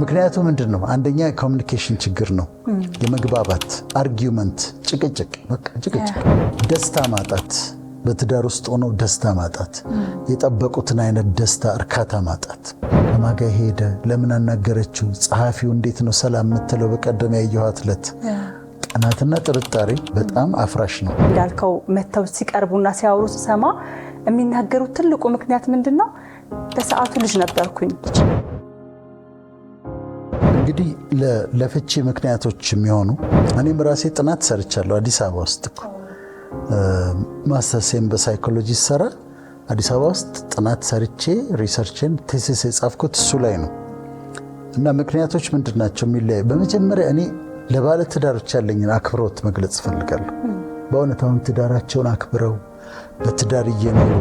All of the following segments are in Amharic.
ምክንያቱ ምንድን ነው? አንደኛ የ communication ችግር ነው። የመግባባት argument፣ ጭቅጭቅ፣ በቃ ጭቅጭቅ፣ ደስታ ማጣት፣ በትዳር ውስጥ ሆነው ደስታ ማጣት፣ የጠበቁትን አይነት ደስታ እርካታ ማጣት። ከማን ጋ ሄደ? ለምን አናገረችው? ጸሐፊው እንዴት ነው ሰላም የምትለው? በቀደም ያየኋት ዕለት ቅናትና ጥርጣሬ በጣም አፍራሽ ነው። እንዳልከው መተው ሲቀርቡና ሲያወሩ ስሰማ የሚናገሩት ትልቁ ምክንያት ምንድን ነው? በሰዓቱ ልጅ ነበርኩኝ። እንግዲህ ለፍቺ ምክንያቶች የሚሆኑ እኔም ራሴ ጥናት ሰርቻለሁ። አዲስ አበባ ውስጥ እኮ ማስተርሴን በ psychology ስሰራ አዲስ አበባ ውስጥ ጥናት ሰርቼ research ን thesis የጻፍኩት እሱ ላይ ነው። እና ምክንያቶች ምንድን ናቸው የሚለያዩ፣ በመጀመሪያ እኔ ለባለ ትዳሮች ያለኝን አክብሮት መግለጽ እፈልጋለሁ። በእውነት አሁን ትዳራቸውን አክብረው በትዳር እየኖሩ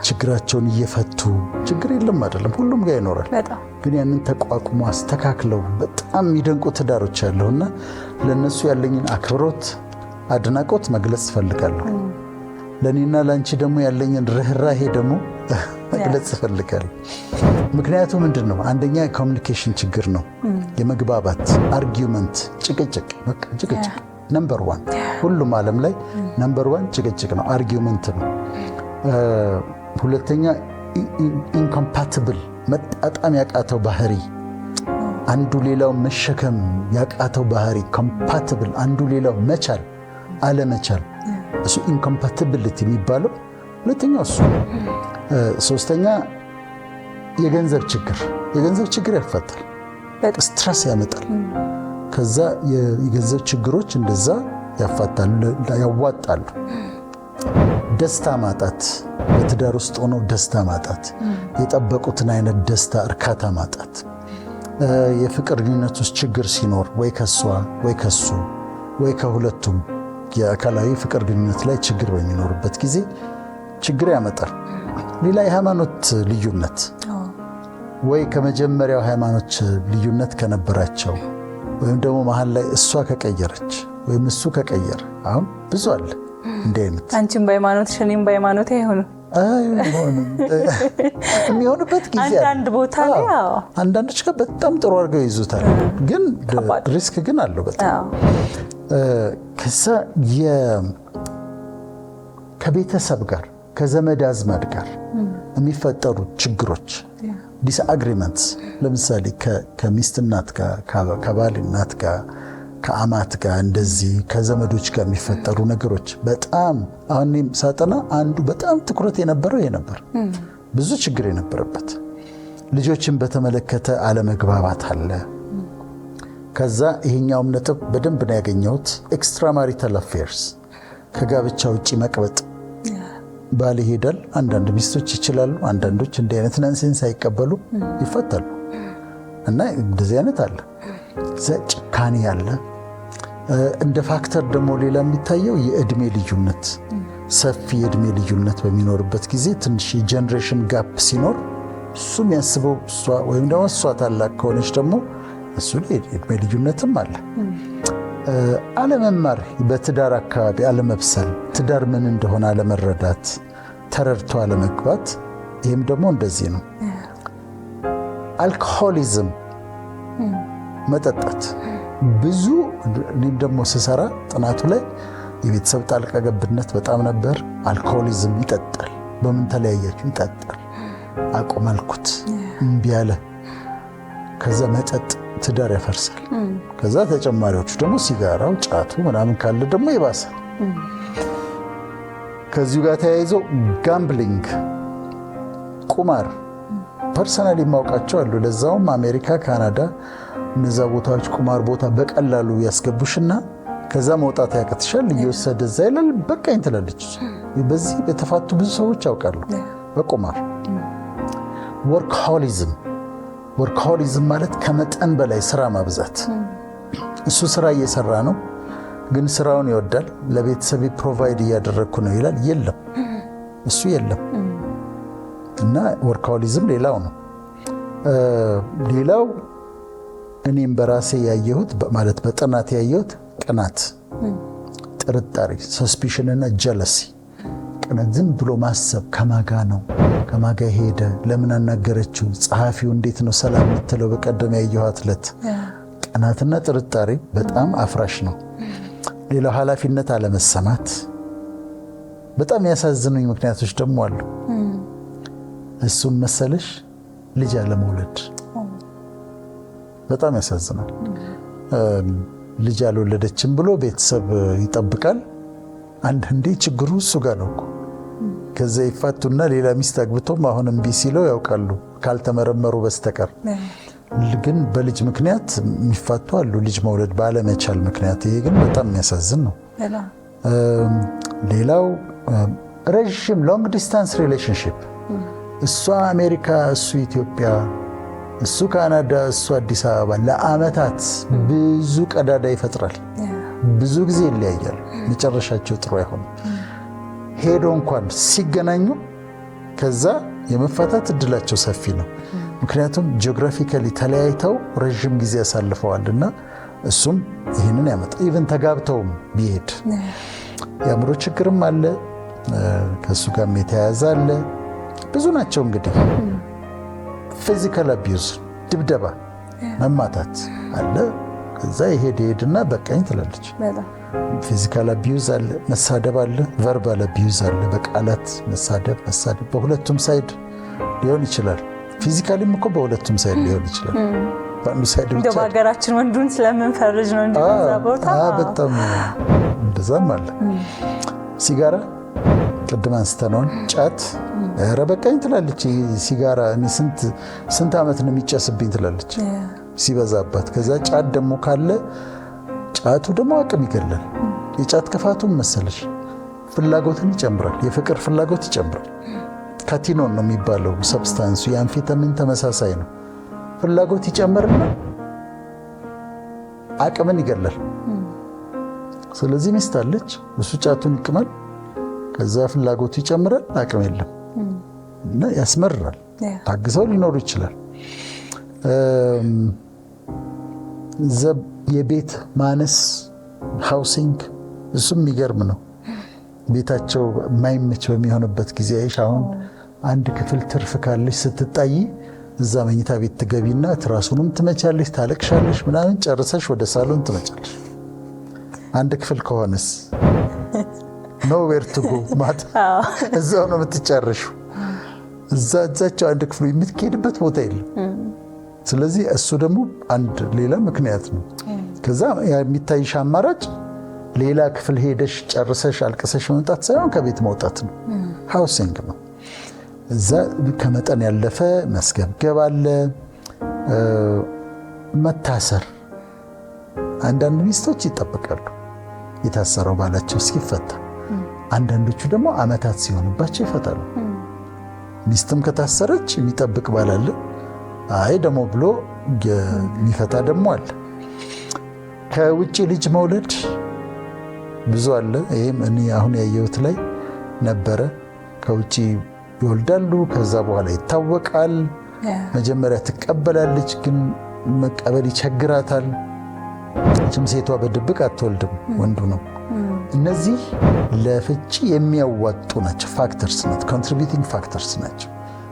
ችግራቸውን እየፈቱ፣ ችግር የለም አይደለም፣ ሁሉም ጋር ይኖራል። ግን ያንን ተቋቁሞ አስተካክለው በጣም የሚደንቁ ትዳሮች አሉና ለእነሱ ያለኝን አክብሮት፣ አድናቆት መግለጽ እፈልጋለሁ። ለእኔና ለአንቺ ደግሞ ያለኝን ርኅራሄ ደግሞ መግለጽ እፈልጋለሁ። ምክንያቱ ምንድን ነው? አንደኛ የ communication ችግር ነው። የመግባባት argument፣ ጭቅጭቅ፣ በቃ ጭቅጭቅ number one። ሁሉም ዓለም ላይ number one ጭቅጭቅ ነው፣ argument ነው። ሁለተኛ incompatible፣ መጣጣም ያቃተው ባህሪ፣ አንዱ ሌላው መሸከም ያቃተው ባህሪ፣ compatible አንዱ ሌላው መቻል አለመቻል፣ እሱ incompatibility የሚባለው ሁለተኛው እሱ ነው። ሶስተኛ የገንዘብ ችግር። የገንዘብ ችግር ያፋታል፣ stress ያመጣል። ከዛ የገንዘብ ችግሮች እንደዛ ያፋታሉ፣ ያዋጣሉ። ደስታ ማጣት፣ በትዳር ውስጥ ሆነው ደስታ ማጣት፣ የጠበቁትን አይነት ደስታ እርካታ ማጣት፣ የፍቅር ግንኙነት ውስጥ ችግር ሲኖር ወይ ከሷ ወይ ከሱ ወይ ከሁለቱም የአካላዊ ፍቅር ግንኙነት ላይ ችግር በሚኖርበት ጊዜ ችግር ያመጣል። ሌላ የሃይማኖት ልዩነት፣ ወይ ከመጀመሪያው ሃይማኖት ልዩነት ከነበራቸው ወይም ደግሞ መሀል ላይ እሷ ከቀየረች ወይም እሱ ከቀየረ፣ አሁን ብዙ አለ እንዲህ አይነት። አንቺም በሃይማኖትሽ እኔም በሃይማኖቴ አይሆንም። አይሆንም። የሚሆንበት ጊዜ አለ። አንዳንድ ቦታ ላይ አዎ። አንዳንዶች ጋር በጣም ጥሩ አድርገው ይይዙታል፣ ግን risk ግን አለው በጣም። ከዛ ከቤተሰብ ጋር፣ ከዘመድ አዝማድ ጋር የሚፈጠሩ ችግሮች፣ disagreements፣ ለምሳሌ ከሚስት እናት ጋር፣ ከባል እናት ጋር፣ ከአማት ጋር፣ እንደዚህ ከዘመዶች ጋር የሚፈጠሩ ነገሮች በጣም፣ አሁን እኔም ሳጠና አንዱ በጣም ትኩረት የነበረው ይሄ ነበር። ብዙ ችግር የነበረበት ልጆችን በተመለከተ አለመግባባት አለ። ከዛ ይሄኛውም ነጥብ በደንብ ነው ያገኘሁት። Extramarital affairs፣ ከጋብቻ ውጭ መቅበጥ። ባል ይሄዳል። አንዳንድ ሚስቶች ይችላሉ። አንዳንዶች እንዲህ አይነት nonsense አይቀበሉ፣ ይፈታሉ። እና እንደዚህ አይነት አለ። ጭካኔ አለ። እንደ factor ደግሞ ሌላ የሚታየው የእድሜ ልዩነት፣ ሰፊ የእድሜ ልዩነት በሚኖርበት ጊዜ፣ ትንሽ የ generation gap ሲኖር፣ እሱ የሚያስበው እሷ ወይም ደግሞ እሷ ታላቅ ከሆነች ደግሞ እሱ የእድሜ ልዩነትም አለ። አለመማር፣ በትዳር አካባቢ አለመብሰል፣ ትዳር ምን እንደሆነ አለመረዳት፣ ተረድቶ አለመግባት፣ ይህም ደግሞ እንደዚህ ነው። Alcoholism፣ መጠጣት ብዙ። እኔም ደግሞ ስሰራ ጥናቱ ላይ የቤተሰብ ጣልቃ ገብነት በጣም ነበር። Alcoholism፣ ይጠጣል። በምን ተለያያችሁ? ይጠጣል። አቁም አልኩት፣ እምቢ አለ። ከዛ መጠጥ ትዳር ያፈርሳል። ከዛ ተጨማሪዎቹ ደግሞ ሲጋራው፣ ጫቱ ምናምን ካለ ደግሞ ይባሳል። ከዚሁ ጋር ተያይዘው gambling፣ ቁማር፣ personally የማውቃቸው አሉ። ለዛውም አሜሪካ፣ ካናዳ፣ እነዛ ቦታዎች ቁማር ቦታ በቀላሉ ያስገቡሽና ከዛ መውጣት ያቅትሻል። እየወሰደ እዛ ይላል፣ በቃኝ ትላለች። በዚህ የተፋቱ ብዙ ሰዎች ያውቃሉ በቁማር። Workaholism። Workaholism ማለት ከመጠን በላይ ስራ ማብዛት። እሱ ስራ እየሰራ ነው፣ ግን ስራውን ይወዳል። ለቤተሰቤ provide እያደረግኩ ነው ይላል። የለም፣ እሱ የለም። እና workaholism ሌላው ነው። ሌላው እኔም በራሴ ያየሁት፣ ማለት በጥናት ያየሁት፣ ቅናት፣ ጥርጣሬ፣ suspicion እና jealousy። ቅናት፣ ዝም ብሎ ማሰብ፣ ከማጋ ነው፣ ከማጋ ሄደ፣ ለምን አናገረችው፣ ጸሐፊው እንዴት ነው ሰላም የምትለው፣ በቀደም ያየኋት ዕለት። ቅናትና ጥርጣሬ በጣም አፍራሽ ነው። ሌላው ኃላፊነት አለመሰማት። በጣም ያሳዝኑኝ ምክንያቶች ደግሞ አሉ። እሱም መሰለሽ ልጅ አለመውለድ በጣም ያሳዝናል። ልጅ አልወለደችም ብሎ ቤተሰብ ይጠብቃል። አንዳንዴ ችግሩ እሱ ጋር ነው እኮ። ከዛ ይፋቱና ሌላ ሚስት አግብቶም አሁን እምቢ ሲለው ያውቃሉ፣ ካልተመረመሩ በስተቀር። ግን በልጅ ምክንያት የሚፋቱ አሉ፣ ልጅ መውለድ ባለመቻል ምክንያት። ይሄ ግን በጣም የሚያሳዝን ነው። ሌላው ረዥም long distance relationship፣ እሷ አሜሪካ፣ እሱ ኢትዮጵያ፣ እሱ ካናዳ፣ እሱ አዲስ አበባ፣ ለአመታት ብዙ ቀዳዳ ይፈጥራል። ብዙ ጊዜ ይለያያሉ። መጨረሻቸው ጥሩ አይሆንም። ሄዶ እንኳን ሲገናኙ ከዛ የመፋታት እድላቸው ሰፊ ነው። ምክንያቱም geographically ተለያይተው ረዥም ጊዜ ያሳልፈዋል እና እሱም ይህንን ያመጣ። Even ተጋብተውም ቢሄድ የአእምሮ ችግርም አለ፣ ከእሱ ጋርም የተያያዘ አለ። ብዙ ናቸው እንግዲህ። Physical abuse፣ ድብደባ፣ መማታት አለ። ከዛ ይሄድ ይሄድና በቃኝ ትላለች። Physical abuse አለ፣ መሳደብ አለ፣ verbal abuse አለ፣ በቃላት መሳደብ። መሳደብ በሁለቱም side ሊሆን ይችላል። Physically ም እኮ በሁለቱም side ሊሆን ይችላል። በአንዱ side ብቻ በሀገራችን ወንዱን ስለምንፈርጅ ነው እንጂ በዛ ቦታ። በጣም እንደዛም አለ። ሲጋራ ቅድም አንስተነዋል። ጫት፣ ኧረ በቃኝ ትላለች። ሲጋራ ስንት ስንት ዓመት ነው የሚጨስብኝ ትላለች ሲበዛባት። ከዛ ጫት ደግሞ ካለ ጫቱ ደግሞ አቅም ይገላል። የጫት ክፋቱም መሰለሽ ፍላጎትን ይጨምራል። የፍቅር ፍላጎት ይጨምራል። Cathinone ነው የሚባለው substance ኡ፣ የ amphetamine ተመሳሳይ ነው። ፍላጎት ይጨምርና አቅምን ይገላል። ስለዚህ ሚስት አለች፣ እሱ ጫቱን ይቅማል። ከዛ ፍላጎቱ ይጨምራል፣ አቅም የለም እና ያስመርራል። ታግሰው ሊኖሩ ይችላል። የቤት ማነስ፣ housing፣ እሱም የሚገርም ነው። ቤታቸው የማይመች በሚሆንበት ጊዜ አይሽ፣ አሁን አንድ ክፍል ትርፍ ካለሽ ስትጣይ እዛ መኝታ ቤት ትገቢና ትራሱንም ትመቻለሽ፣ ታለቅሻለሽ፣ ምናምን ጨርሰሽ ወደ ሳሎን ትመጫለሽ። አንድ ክፍል ከሆነስ nowhere to go፣ ማታ እዛው ነው የምትጨርሺው። እዛ እዛቸው አንድ ክፍሉ የምትሄድበት ቦታ የለም። ስለዚህ እሱ ደግሞ አንድ ሌላ ምክንያት ነው። ከዛ የሚታይሽ አማራጭ ሌላ ክፍል ሄደሽ ጨርሰሽ አልቅሰሽ መምጣት ሳይሆን ከቤት መውጣት ነው። Housing ነው። እዛ ከመጠን ያለፈ መስገብገብ አለ፣ መታሰር። አንዳንድ ሚስቶች ይጠብቃሉ የታሰረው ባላቸው እስኪፈታ። አንዳንዶቹ ደግሞ አመታት ሲሆንባቸው ይፈታሉ። ሚስትም ከታሰረች የሚጠብቅ ባል አለ። አይ ደግሞ ብሎ የሚፈታ ደግሞ አለ። ከውጭ ልጅ መውለድ ብዙ አለ። ይህም እኔ አሁን ያየሁት ላይ ነበረ። ከውጭ ይወልዳሉ። ከዛ በኋላ ይታወቃል። መጀመሪያ ትቀበላለች፣ ግን መቀበል ይቸግራታል። ችም ሴቷ በድብቅ አትወልድም፣ ወንዱ ነው። እነዚህ ለፍቺ የሚያዋጡ ናቸው፣ factors ናቸው፣ contributing factors ናቸው።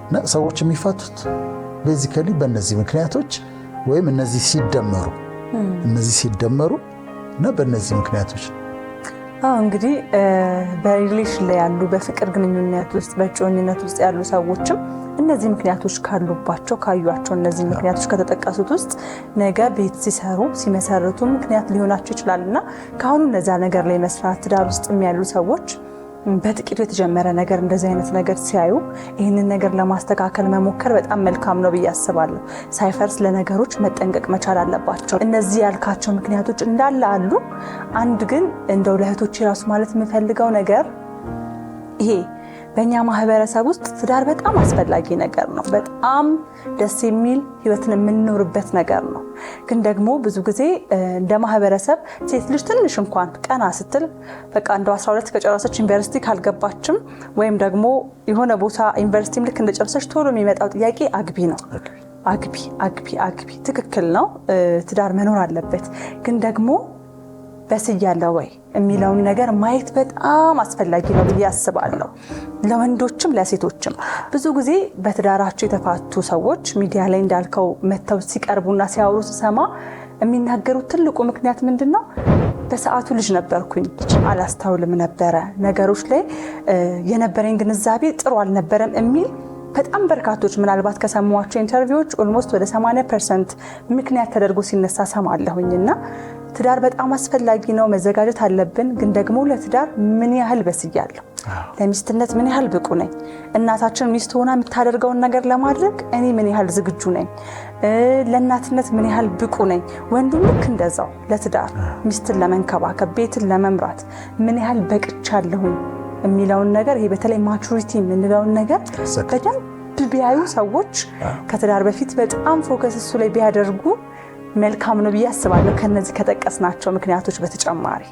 እና ሰዎች የሚፋቱት basically በእነዚህ ምክንያቶች ወይም እነዚህ ሲደመሩ እና በእነዚህ ምክንያቶች ነው። አዎ፣ እንግዲህ በ relation ላይ ያሉ፣ በፍቅር ግንኙነት ውስጥ፣ በእጮኝነት ውስጥ ያሉ ሰዎችም እነዚህ ምክንያቶች ካሉባቸው፣ ካዩቸው እነዚህ ምክንያቶች ከተጠቀሱት ውስጥ ነገ ቤት ሲሰሩ፣ ሲመሰርቱ ምክንያት ሊሆናቸው ይችላል እና ከአሁኑ እነዚያ ነገር ላይ መስራት፣ ትዳር ውስጥ ያሉ ሰዎች በጥቂቱ የተጀመረ ነገር እንደዚህ አይነት ነገር ሲያዩ ይህንን ነገር ለማስተካከል መሞከር በጣም መልካም ነው ብዬ አስባለሁ። ሳይፈርስ ለነገሮች መጠንቀቅ መቻል አለባቸው። እነዚህ ያልካቸው ምክንያቶች እንዳለ አሉ። አንድ ግን እንደው ለእህቶች ራሱ ማለት የምፈልገው ነገር ይሄ በእኛ ማህበረሰብ ውስጥ ትዳር በጣም አስፈላጊ ነገር ነው። በጣም ደስ የሚል ህይወትን የምንኖርበት ነገር ነው። ግን ደግሞ ብዙ ጊዜ እንደ ማህበረሰብ ሴት ልጅ ትንሽ እንኳን ቀና ስትል በቃ እንደው 12 ከጨረሰች ዩኒቨርሲቲ ካልገባችም ወይም ደግሞ የሆነ ቦታ ዩኒቨርሲቲም ልክ እንደጨረሰች ቶሎ የሚመጣው ጥያቄ አግቢ ነው። አግቢ፣ አግቢ፣ አግቢ። ትክክል ነው። ትዳር መኖር አለበት። ግን ደግሞ በስያለሁ ወይ የሚለውን ነገር ማየት በጣም አስፈላጊ ነው ብዬ አስባለሁ። ለወንዶችም ለሴቶችም። ብዙ ጊዜ በትዳራቸው የተፋቱ ሰዎች ሚዲያ ላይ እንዳልከው መጥተው ሲቀርቡና ሲያወሩ ስሰማ የሚናገሩት ትልቁ ምክንያት ምንድን ነው? በሰዓቱ ልጅ ነበርኩኝ፣ አላስተውልም ነበረ፣ ነገሮች ላይ የነበረኝ ግንዛቤ ጥሩ አልነበረም የሚል በጣም በርካቶች፣ ምናልባት ከሰሟቸው interview ዎች almost ወደ 80% ምክንያት ተደርጎ ሲነሳ ሰማለሁኝ። እና ትዳር በጣም አስፈላጊ ነው፣ መዘጋጀት አለብን። ግን ደግሞ ለትዳር ምን ያህል በስያለሁ፣ ለሚስትነት ምን ያህል ብቁ ነኝ፣ እናታችን ሚስት ሆና የምታደርገውን ነገር ለማድረግ እኔ ምን ያህል ዝግጁ ነኝ፣ ለእናትነት ምን ያህል ብቁ ነኝ፣ ወንዱም ልክ እንደዛው ለትዳር፣ ሚስትን ለመንከባከብ፣ ቤትን ለመምራት ምን ያህል በቅቻለሁኝ የሚለውን ነገር፣ ይሄ በተለይ maturity የምንለውን ነገር በደንብ ቢያዩ ሰዎች ከትዳር በፊት በጣም focus እሱ ላይ ቢያደርጉ መልካም ነው ብዬ አስባለሁ። ከነዚህ ከጠቀስናቸው ምክንያቶች በተጨማሪ።